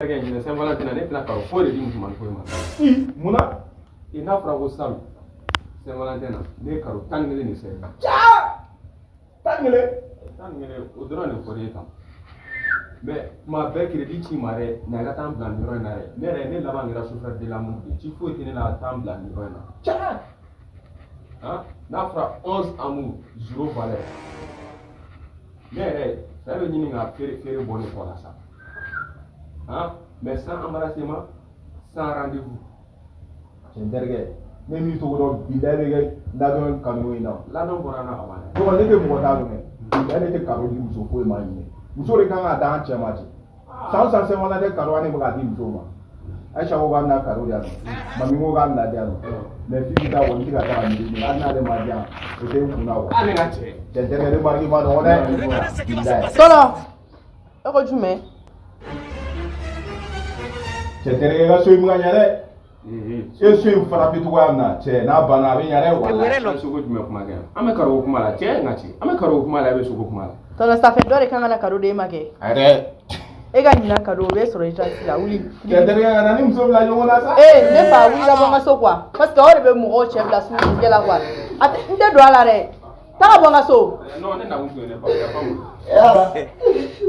Terikɛ, ɲinɛ Saint Valentin na, ne tɛna cadeau foyi de di musomanin foyi ma. Munna? I n'a fɔra ko salon Saint Valentin na, ne ye cadeau 11 de sɛbɛn. 11? 11, o dɔrɔn de fɔra e kan. Mais tuma bɛɛ crédit ci ma dɛ, na i ka taa n bila nin yɔrɔ in na dɛ. Ne yɛrɛ, ne laban kɛra chauffeur de l'amour de, ci foyi tɛ ne la, taa n bila nin yɔrɔ in na. Han, n'a fɔra 11 amour, zéro valeur. Ne yɛrɛ fɛn bɛ ɲini ka feere feere bɔ ne kɔ la sa. Han, mais sans embarrassement, sans rendez-vous. Cɛ, n terikɛ, ne m'i tɔgɔ dɔn, bilayi bɛ kɛ ladɔn kanu in na. Ladɔn bɔra n na ka ban dɛ. Ne kɔni, ne tɛ mɔgɔ t'a dɔn dɛ. Bilayi, ne tɛ cadeau di muso foyi ma ɲinɛ. Muso de kan k'a d'an cɛ ma ten. San o san Saint Valentin cadeau, an de bɛ k'a di musow ma. Ayisa ko k'a bɛna cadeau di yan nɔ, Mami ko k'a bɛna di yan nɔ, mais Fifi ta kɔni tɛ ka taa ka miiri min, hali n'ale ma di yan, o tɛ n kunna quoi. Ah, ne ka cɛ. Cɛ, n terikɛ, ne mariki ma nɔgɔn dɛ, bilayi. Tɔnɔ, e ko jumɛn? Cɛ, terikɛ, ka so in bɛ ka ɲɛ dɛ. E so in fana bɛ cogoya min na, cɛ, n'a banna a bɛ ɲɛ dɛ, walayi. An bɛ sogo jumɛn kuma kɛ? An bɛ cadeau kuma la, cɛ, n ka cɛ. An bɛ cadeau kuma la, e bɛ sogo kuma la. Tɔnɔ, ça fait dɔ de kan ka na cadeau d'e ma kɛ. A yɛrɛ. E ka ɲinan cadeau, o bɛ sɔrɔ i ta la, wuli. Cɛ, terikɛ, ka na ni muso bila ɲɔgɔn na sa. Ee, ne fa, wuli ka bɔ n ka so quoi, parce que aw de bɛ mɔgɔw cɛ bila sugutigɛ la quoi. A tɛ, n tɛ don a la dɛ. Taa ka bɔ n ka so. Non, ne nakun tun ye ne fa yafa ma.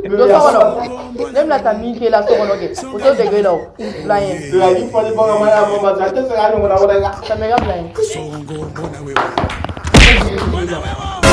Don so kɔnɔ, ne bɛna taa min k'e la so kɔnɔ kɛ, o t'o dege e la, o bila n ye. I fɔli bagan ma y'a fɔ ma sa, a tɛ se k'a ɲɔgɔnna wɛrɛ kan. Tɛmɛ i ka bila n ye. Songo mbona wewe? Mbona wewe?